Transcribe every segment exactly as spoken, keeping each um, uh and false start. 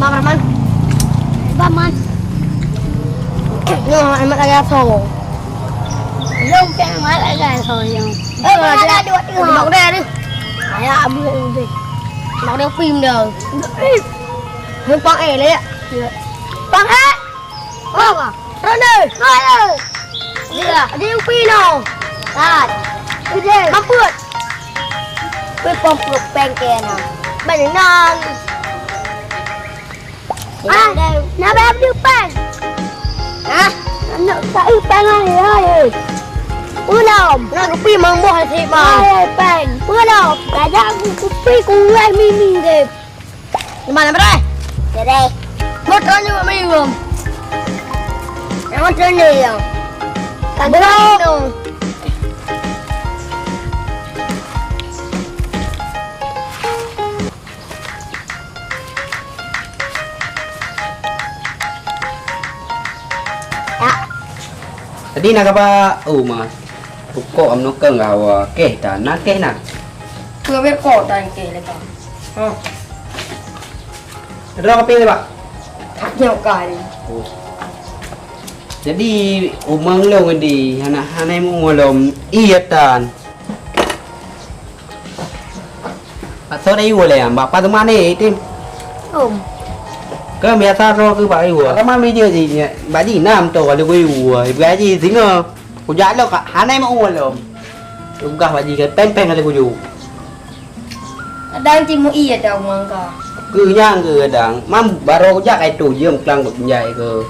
Bang Rahman. Bang Man. Nyoe Ahmad lagèe asoe. Lôn pih Ahmad lagèe asoe nyoe. Eh, mana ada dua tengok. Bak dia ni. Ayah abu udah. Bak dia pim dah. Pim. Numpang eh, lek. Pang eh. Oh, Rone. Ayo. Iya, di upi no. Tat. Ide. Mampet. Weh, pom peng kena. Benar. Ah, na bèk beudeuk péng. Hah? Aneuk sa eu péng ai, hai. Ulom. Na kupi mang boh aseuk, Bang. Hai, péng. Ulom. Tajak ku kupi kuweh mimi deh. Di mana, Bray? Deh. Motor ni mak mimi, Bang. Yang motor ni, yang. Kan Bro. Jadi na kaba, oh, Mas. Pukok am nukang gawa. Keh ta, na keh na. Keu beko tan keh leka. Ha. Ada apa ni, Pak? Tak nyok kali. Oh. Jadi, umang long di anak hanai mu ngolom iya tan. Paksa dah iwoe lé, bak pat teuma ni, Tim? Om. Kan biasa droe keu bak iwoe. Ramai media jih, bak jih nam tu kalau keu iwoe, ibu gaji singoh. Kujak lom ka, hana mak uwoe lom. Tugaih bak jih kan, peng-peng kata kuju. Kadang timu iya dah umang ka. Keu nyang keu kadang, mam baru kujak kai tu, jeuem klang keu penjai keu.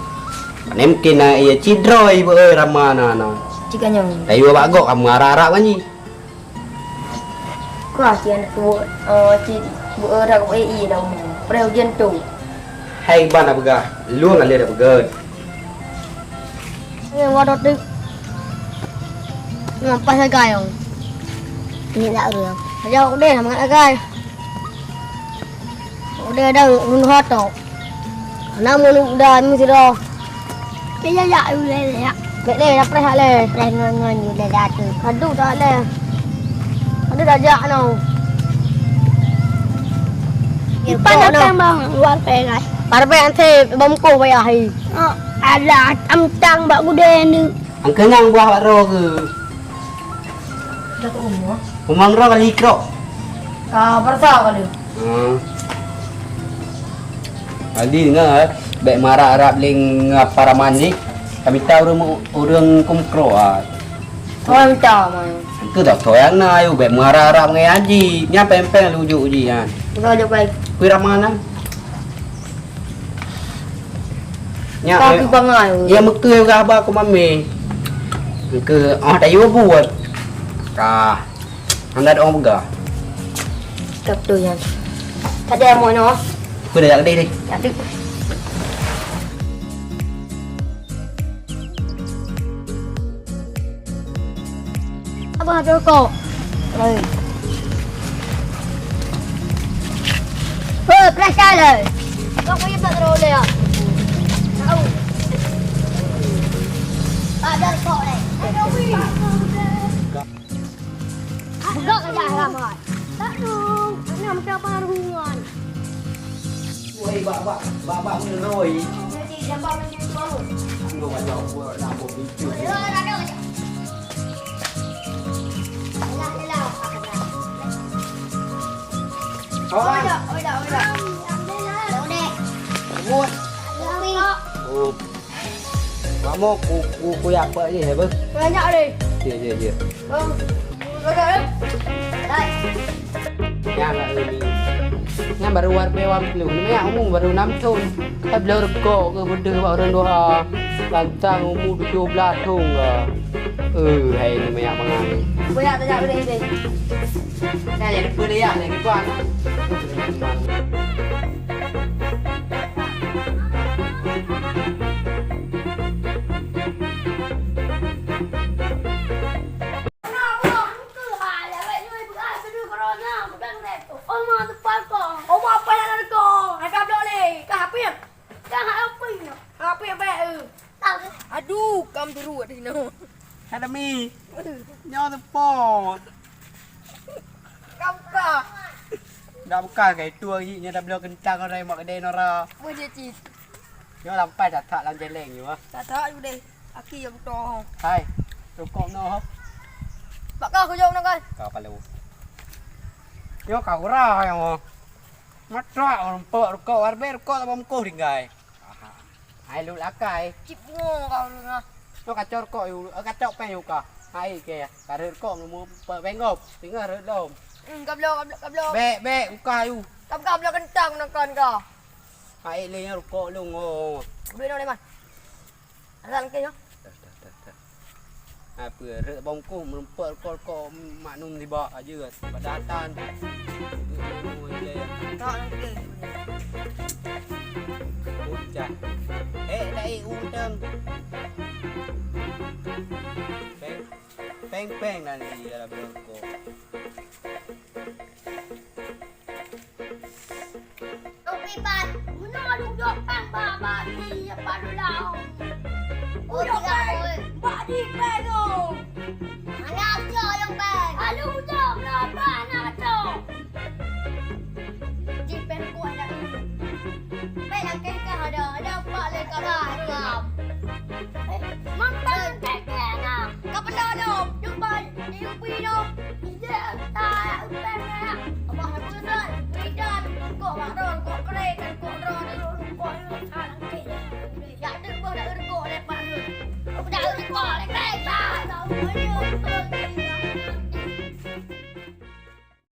Ni mungkin na iya cidroi beu rama na na. Jika nyang. Kayu bak gok kamu arah-arah kan jih. Kah ci aneuk tuwö, eh, ci beu'e dak beu'e ié dak umu. Preh ujeuen tu. Hai ban dak peugah, lôn ka lheueh dak peugah. Eh, wadoh teuk. Ngon pas sagai ong. Ni dak ureueng. Aja udeh mangat sagai. Udeh dang bunoh tok. Aneuk muda ni sidroe. Bèk jak, jak, bèk jak. Bèk lé, dah preh lé. Preh ngon, ngon, you dah jatuh. Aduh, dah lé. Aduh, dah jak noh. Ipan datang bang, luar pegai. Parbek nanti bamko payah hai. Oh, alah, tam-tam bak gudang ni. Angkeunang buah bak roh ke? Dah ke umur. Umang roh kali krok. Ka persa kali. Hmm. Adi dengar, bèk marak rab lé ngon paraman jih. Ka mita ureueng, ureueng kumkro ah. Soe mita mai. Engkeu dak soe na ayu bèk marak rab ngon haji. Nyan peng-peng lujuk jih nyan. Udah jok pai. Kui rama nyan. Nyan. Tapi bangai. Ya meukeue haba ku mami. Engkeu oh tayu buet. Ka. Hana dong peugah. Kap tu nyan. Kada mo no. Peue dah jadi deh. Jadi. Apa tu kok? Hei. Hei, perasaan le. Kau kaya tak teroleh ah. Tahu. Ada kok le. Buka kerja ramai. Tak dong. Mana macam baru kan? Woi, bak, bak, bak, bak, meneroi. Jadi, jambat macam tu baru. Aduh, macam apa nak buat video. Yalah, yalah. Kawan. Oi, dah, oi, dah, oi, dah. Dah, oi. Sebut. Kopi. Oh. Mamo ku, ku, ku ya apa je, apa? Banyak deh. Ye, ye, ye. Oh. Banyak deh. Hai. Nyan lah, eh, ni. Nyan baru war pe wan puluh. Ni banyak umur baru enam tahun. Tapi belum rekok ke benda bak orang dua. Lantang umur tujuh belas tahun ke. Eh, hai ni banyak bangai. Banyak tajak boleh ni. Nah, jadi boleh ya, ni depan. Oma teupal kong. Oma apa yang ada kong? Ada blok le. Kah apa? Kah apa? Apa yang baik? Aduh, kam turut di sini. Hai, Dami. Nyoe teupot. Kam kah? Tak buka ke itu hari nyoe dah bloe kentang orang mak kedai nora. Boleh cit. Nyoe lampai tak tak lam jeleng nyoe. Tak tak you deh. Aki yang betul. Hai. Rukok noh. Bak kau kujok nang kan. Kau palu. Nyoe kau ura yang mo. Matrak rumpok rukok warbe rukok tak bamkuh tinggai. Aha. Hai lu lakai. Cip bungo kau lu nah. Nyoe kacok rukok yu, eh, kacok peng yu ka. Hai ke ya. Ka rhot rukok mu pengop. Tinggal rhot lom. Hmm, kablo kablo kablo. Bek bek buka yu. Kam kablo kentang nang kan ka. Hai le rukok lu ngo. Duit nang leman. Asal ke yo. Dah dah dah dah. Apa rhot bongkoh meureumpok rukok-rukok maknum nibak aja. Padahal tan. Tak nang ke. Bocah. Eh, dah eh, unteng. Peng, peng, peng dah ni dalam rokok. Upipan, guna lu jok peng bak baki ya palu lau. Oh, tiga boy. Bak di peng oh. Anak cok yang peng. Alu jok berapa anak cok? Di peng kuat dah. Peng nak kengkah ada, ada empat le kabar. Mantap kengkah nak. Kau pernah ada jumpa di U P tu? Iya, tak pernah. Abah aku besar. Tidak, kok marah, kok keren, kok rot, kok rot, salah kengkah. Yak tu bos dah ergo lepas tu. Aku dah ergo lepas.